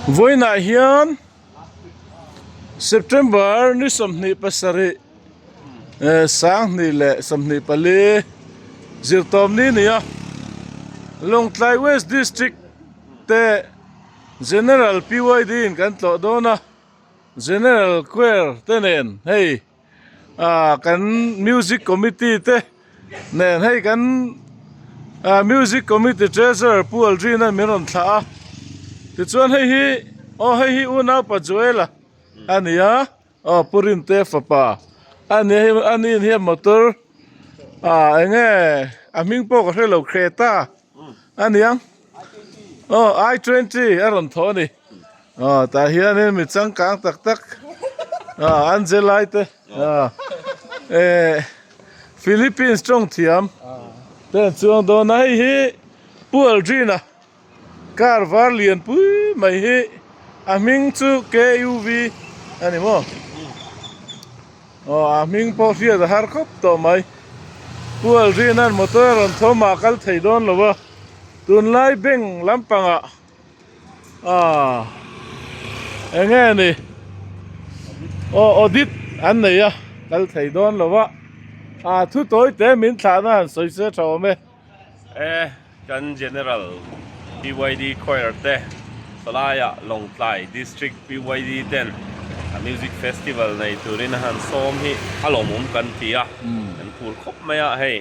Vawiinah hian September ni 27 eh 2024 zirtawmni a ni a Lawngtlai West District te General PYD in kan tlawh dawn a General Choir te nen hei. ah kan music committee te nen hei kan ah music committee treasurer pu Aldrin a min rawn thlah a tichuan hei hi aw hei hi unaupa Joel a a ni a aw pu Rinte fapa a ni a hei a ni hian motor ah eng nge a hming pawh ka hrelo Creta a niang aw i twenty a rawn thawh a ni aw tah hianin mi changkang tak tak aw Angelai te aw eh Philippines tawng thiam te an chuang dawn a hei hi Pu Aldrin-a car var lian pui mai hi a hming chu KUV a ni maw. Aw a hming pawh hriat a har khawp tawh mai. Pu Alrina'n motor a rawn thawm ah a kal thei dawn lo a, tunlai bank lampangah aaa eng nge ni aw audit an nei a kal thei dawn lo a, aa thu tawi te min thlahna han sawi se tha awm e. E kan General PYD Choir te sawlaiah Lawngtlai District PYD ten a Music Festival nei turin a han sawm hi a lawmawm kan ti a, kan phur khawp mai a, hei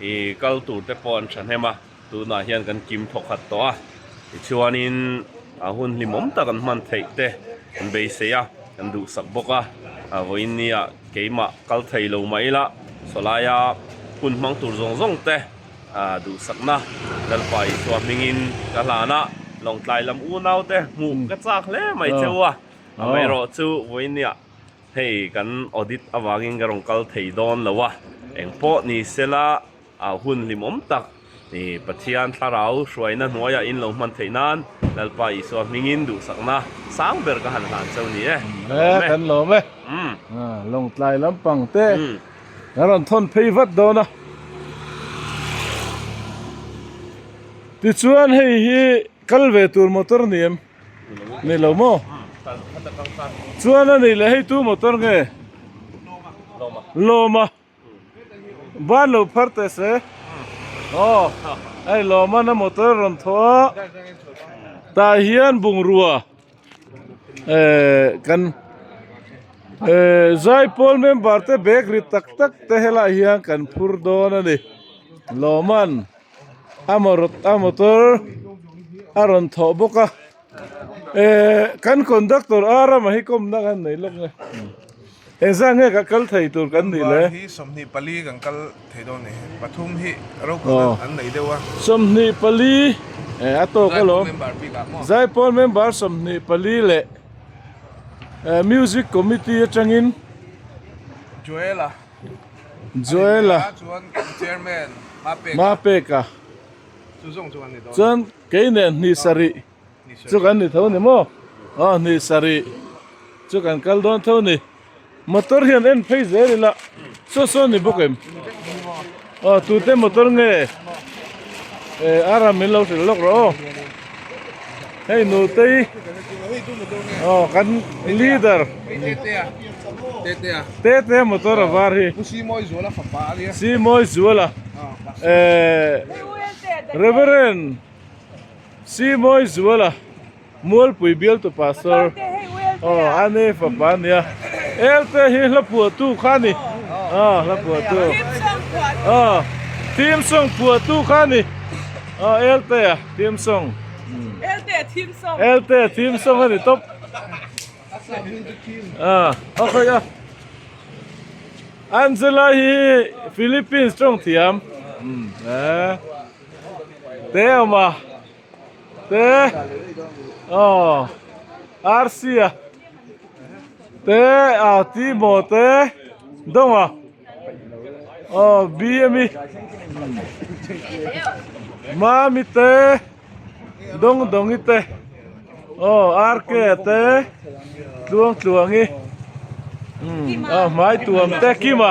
i kal tur te pawh an thahnem a, tunah hian kan kim thawkhat tawh a, tichuanin a hun hlimawm tak an hman theih te kan beisei a, kan duhsak bawk a, vawiin nia keimah kal thei lo mah ila sawlaia hun hmang tur zawng zawng te duhsakna Lalpa Isua hmingin ka hlan a, Lawngtlai lam unau te hmuh ka chak hle mai cheu a, amaherawhchu vawiin nia hei kan audit avangin ka rawn kal thei dawn lo a, engpawh ni sela A hun hlimawm tak i Pathian thlarau hruaina hnuaiah in lo hman theih nan Lalpa Isua hmingin duhsakna sang ber ka han hlan cheu ni e. Ka lawm e. Kan lawm e. Lawngtlai lampang te kan rawn thawn phei vat dawn a. Tichuan hei hi kal ve tur motor ni em? Ni lo maw? Chuan a nih leh hei tu motor nge? Lawma. Ban lo phar teh se aw hei lawman a motor a rawn thaw a tah hian bungrua eh kan eh zaipawl member te bag ri tak tak te helaiah hian kan phur dawn a ni lawman a a motor a rawn thawh bawk a. Eh kan conductor a rama hi kawmna kan nei lawk nge engzah nge ka kal thei tur kan nih le hi 24 kan kal thei dawn ni pathum hi ropui an nei deuh a 24 eh a tawk alawm zaipawl member 24 leh eh music committee atangin Joela Joela chuan chairman Mapeka Mapeka chu zawng chu an ni dawn chuan Kei nen hnih sarih chu kan ni tho ni maw? Aw hnih sarih chu kan kal dawn tho ni. Motor hian en phei zel ila saw saw ni bawk em? Aw tute motor nge? Eh a ram min lo hrilh lawk rawh aw. Hei nutei aw kan leader Tete motor a var hi. Simawi Zuala eh Reverend Simawi Zuala Mualpui bialtu pastor aw a ni fapa a nia Elte hi hla phuahtu kha a ni aw hla phuahtu aw theme song phuahtu kha a ni aw Elte a theme song Elte a theme song a ni tawp a aw khawi a. Angela hi Philippines tawng thiam te awm a te aw Arsia te a Timo te Donga aw Bmi Mami te Dawng Dawngi te aw RK te Tluang Tluangi umm aw hmai tuam te Kima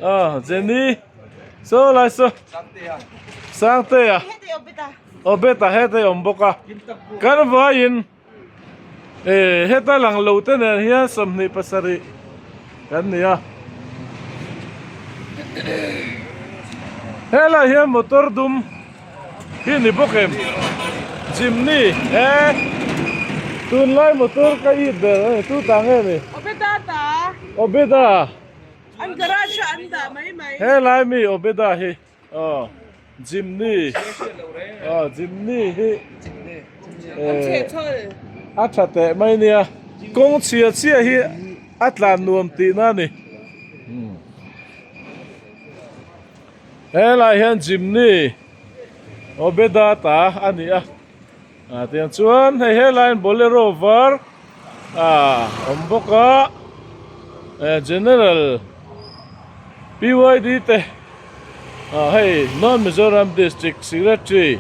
aw Jenny saw lai saw Sangtea aw Beta hetei awm bawk a kan vaiin. Eh heta lang lo te nen hian 27 kan ni a helai hian motor dum hi ni bawk em Jimny eh tunlai motor ka it ber a ni tu ta nge ni Obeda ta Obeda an garage ah an dah mai mai helai mi Obeda hi. Aw Jimny aw Jimny hi a tha teh mai nia kawng chhia chhia hi a tlan nuam tihna a ni helai hian Jimny Obeda ta a ni a ah tiang chuan hei helaiin bolero var ah awm bawk a eh general P Y D te ah hei North Mizoram district secretary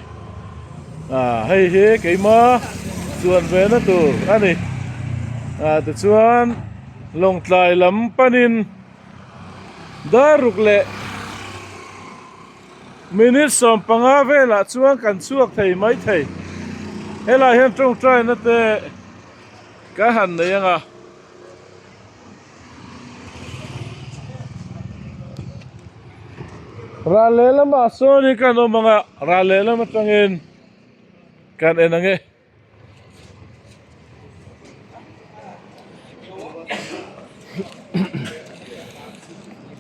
ah hei hi keima chuan ve na tur a ni ah tichuan Lawngtlai lam panin dar ruk leh. Minute 15 velah chuan kan chhuak thei mai thei. Helai hian tawngtaina te ka han nei ang a. Ral lehlamah sawn hi kan awm ang a, ral lehlam atangin kan en ang e.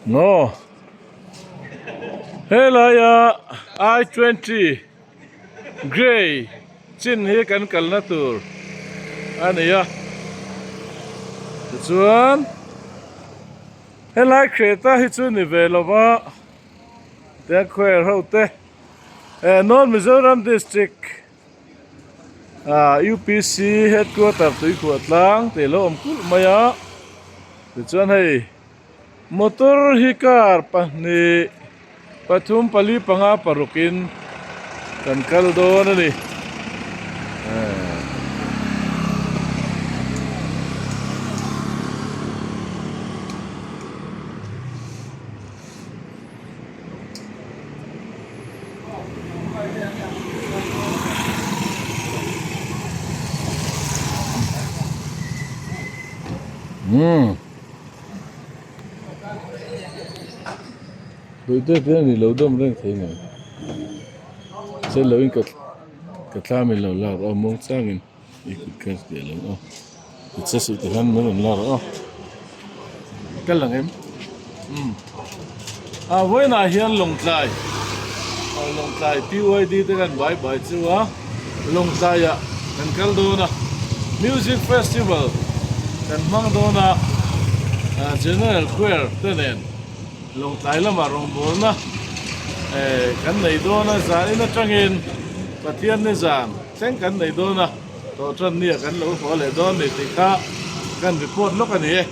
No. Helaia i 20 grey chin hi kan kalna tur a ni a tichuan helai Creta hi chu ni ve lova tiang khuair ho te eh North Mizoram district Ah UPC headquarter tuikhuah tlang tih alo awm kulh mai a tichuan hei motor hi car pahnih pathum pali panga paruk in kan kal dawn a ni eh. Umm Duhte te a ni lo dawm reng thei mai Chel lo in ka ka thlam in lo lar aw muang chang in i kut kha tih lo aw i che suh ti hian min rawn lar aw ka lang em umm a vawiinah hian lawngtlai aw lawngtlai PYD te kan bai bai chu a lawngtlaiah kan kal dawn a music festival kan hmang dawn a ah general choir te nen lawngtlai lamah rawngbawlna eh kan nei dawn a zanin atangin Pathian ni zan. Thleng kan nei dawn a, tawh tan nia kan lo haw leh dawn ni tih kha kan report lawk a ni e.